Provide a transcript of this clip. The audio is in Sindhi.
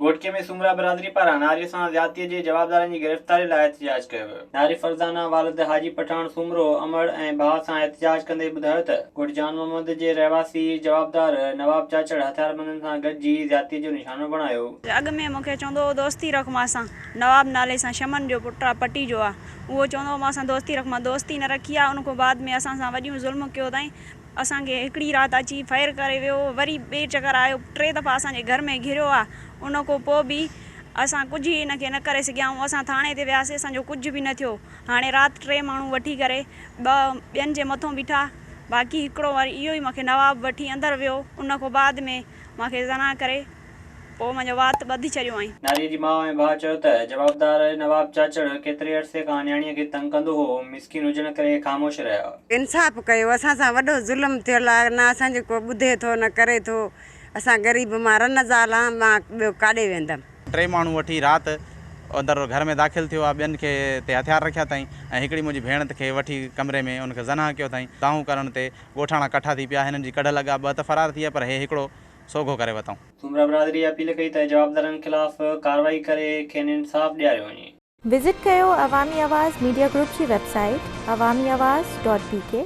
گهوٽڪي ۾ سومرا برادري پاران ناري سان زيادتي جي جوابدارن جي گرفتاري لاء احتجاج ڪيو ويو. ناري فرزانه والد حاجي پٺاڻ سومرو، امڙ ۽ ڀاء سان احتجاج ڪندي ٻڌايو ته ڳوٺ جان محمد جي رهواسي جوابدار نواب چاچڙ هٿياربندن سان گڏجي زيادتي جو نشانو بڻايو. اڳ ۾ مون کي چوندو هو دوستي رک مان سان، نواب نالي سان شمن جو پٽ آ پٽي جو آ، اهو چوندو هو مان سان دوستي رک مان دوستي نه رکي آ، ان کان بعد ۾ اسان سان وڏيون ظلم ڪيو اٿائين، اسان کي هڪڙي رات اچي فائر ڪري ويو وري ٻئي چڪر آيو ٽي دفعا اسان جي گهر ۾ گهريو آ ان کان پوء به اسان ڪجهه ان کي نه ڪري سگهيا آهيون اسان ٿاڻي تي وياسي اسان جو ڪجهه به نه ٿيو هاڻي رات ٽي ماڻهو وٺي ڪري ٻه ٻين جي مٿو بيٺا باقي هڪڙو وري اهو ئي مونکي نواب وٺي اندر ويو ان کان بعد ۾ مونکي زنا ڪري پوء منهنجو وات ٻڌي ڇڏيو ۽. ناريء جي ماء ۽ ڀاء چيو ته جوابدار نواب چاچڙ ڪيتري عرصي کان نياڻيء کي تنگ ڪندو هو، مسڪين هجڻ ڪري خاموش رهيا. انصاف ڪيو اسان سان وڏو ظلم ٿيل آ نه اسان جو ڪو ٻڌي ٿو نه ڪري ٿو اسان غريب مان رن زال آن مان ٻيو ڪاڏي ويندم. ٽي ماڻهو وٺي رات اندر گهر ۾ داخل ٿيو آ ٻين کي تي هٿيار رکيا اٿائين ۽ هڪڙي منهنجي ڀيڻ کي وٺي ڪمري ۾ ان کي زناهه ڪيو اٿائين دانهون ڪرڻ تي ڳوٺاڻا ڪٺا ٿي پيا هنن جي ڪڍ لڳا ٻه ته فرار ٿي ويا پر هي هڪڙو سوگهو ڪري وتائون. سومرا برادري اپيل ڪئي ته جوابدارن خلاف ڪارروائي ڪري کين انصاف ڏياريو وڃي. وزٽ ڪيو عوامي آواز ميڊيا گروپ جي website Awami Awaz dot B K.